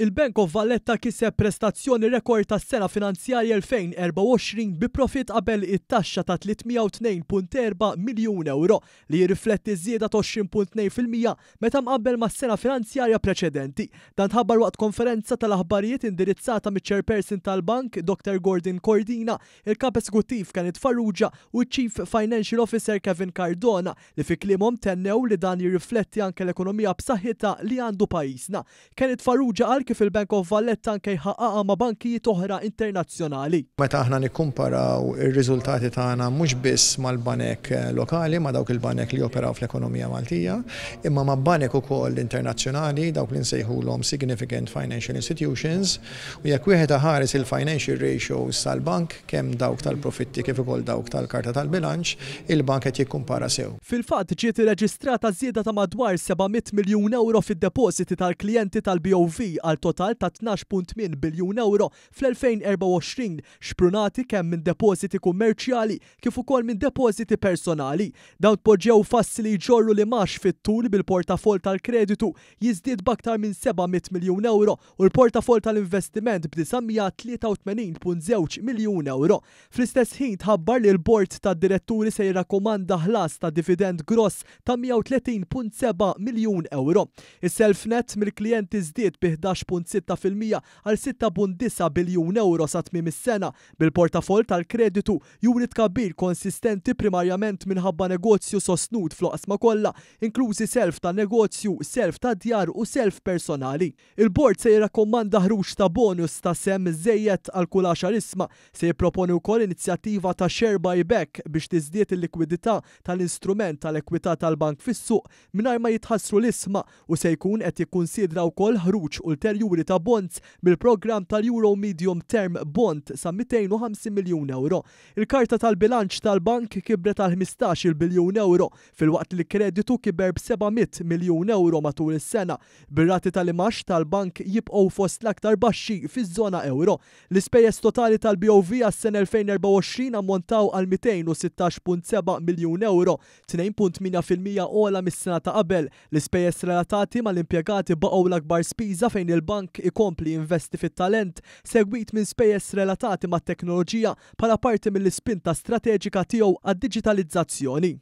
Il-Bank of Valletta kiseb prestazzjoni rekord tas-sena finanzjarja 2024 bi profitt qabel it-taxxa ta' 302.4 miljun ewro, li jirrifletti żieda ta' 20.2% meta mqabbel mas-sena finanzjarja preċedenti. Dan tħabbar waqt konferenza tal-aħbarijiet indirizzata miċ-Chairperson tal-Bank, Dr Gordon Cordina, il-Kap Esekuttiv Kenneth Farrugia u ċ-Chief Financial Officer Kevin Cardona, li fi kliemhom tennew li dan jirrifletti anke l-ekonomija b'saħħitha li għandu pajjiżna. Kenneth Farrugia qal kif il-Bank of Valletta anke jħaqqaqha ma' bankijiet oħra internazzjonali. Meta aħna nikkumparaw ir-riżultati tagħna mhux biss mal-banek lokali, ma' dawk il-banek li joperaw fl-ekonomija Maltija, imma ma' banek ukoll internazzjonali, dawk li nsejħulhom significant financial institutions, u jekk wieħed iħares il-financial ratios tal-bank, kemm dawk tal-profitti kif ukoll dawk tal-karta tal-bilanċ, il-bank qed jikkumpara sew. Fil-fatt, ġiet irreġistrata żieda ta' madwar 700 miljun ewro fid-depożiti tal-klijenti tal-BOV għal total ta' 12.8 biljun ewro fl-2024, xprunati kemm minn depożiti kummerċjali kif ukoll minn depożiti personali. Dawn tpoġġew f'assi li jġorru l-imgħax fit-tul, bil-portafoll tal-kreditu jiżdied b'aktar minn 700 miljun ewro u l-portafoll tal-investiment b'983.2 miljun ewro. Fl-istess ħin tħabbar li l-Bord tad-Diretturi se jirrakkomanda ħlas ta' dividend gross ta' 130.7 miljun ewro. Is-self nett mill-klijenti żdied bi 11.6% għal 6.9 biljun ewro sa tmiem is-sena, bil-portafoll tal-kreditu juri tkabbir konsistenti primarjament minħabba negozju sostnut fl-oqsma kollha, inklużi self tan-negozju, self tad-djar u self personali. Il-Bord se jirrakkommanda ħruġ ta' bonus ta' sehem żejjed għal kull 10 ishma. Se jipproponi wkoll inizjattiva ta' share buyback biex tiżdied il-likwidità tal-instrument tal-ekwità tal-bank fis-suq mingħajr ma jitħassru l-ishma, u se jkun qed jikkunsidra wkoll ħruġ ulterjuri ta' bonds mill-programm tal-Euro Medium Term Bond sa 250 miljun ewro. Il-karta tal-bilanċ tal-bank kibret għal 15-il biljun ewro, filwaqt li l-kreditu kiber b'700 miljun ewro matul is-sena, bir-rati tal-imgħax tal-bank jibqgħu fost l-aktar baxxi fiż-żona ewro. L-ispejjeż totali tal-BOV għas-sena 2024 ammontaw għal 216.7 miljun ewro, 2.8% ogħla mis-sena ta' qabel. L-ispejjeż relatati mal-impjegati baqgħu l-akbar spiża fejn il-bank ikompli jinvesti fit-talent, segwit minn spejjeż relatati mat-teknoloġija bħala parti mill-ispinta strateġika tiegħu għad-diġitalizzazzjoni.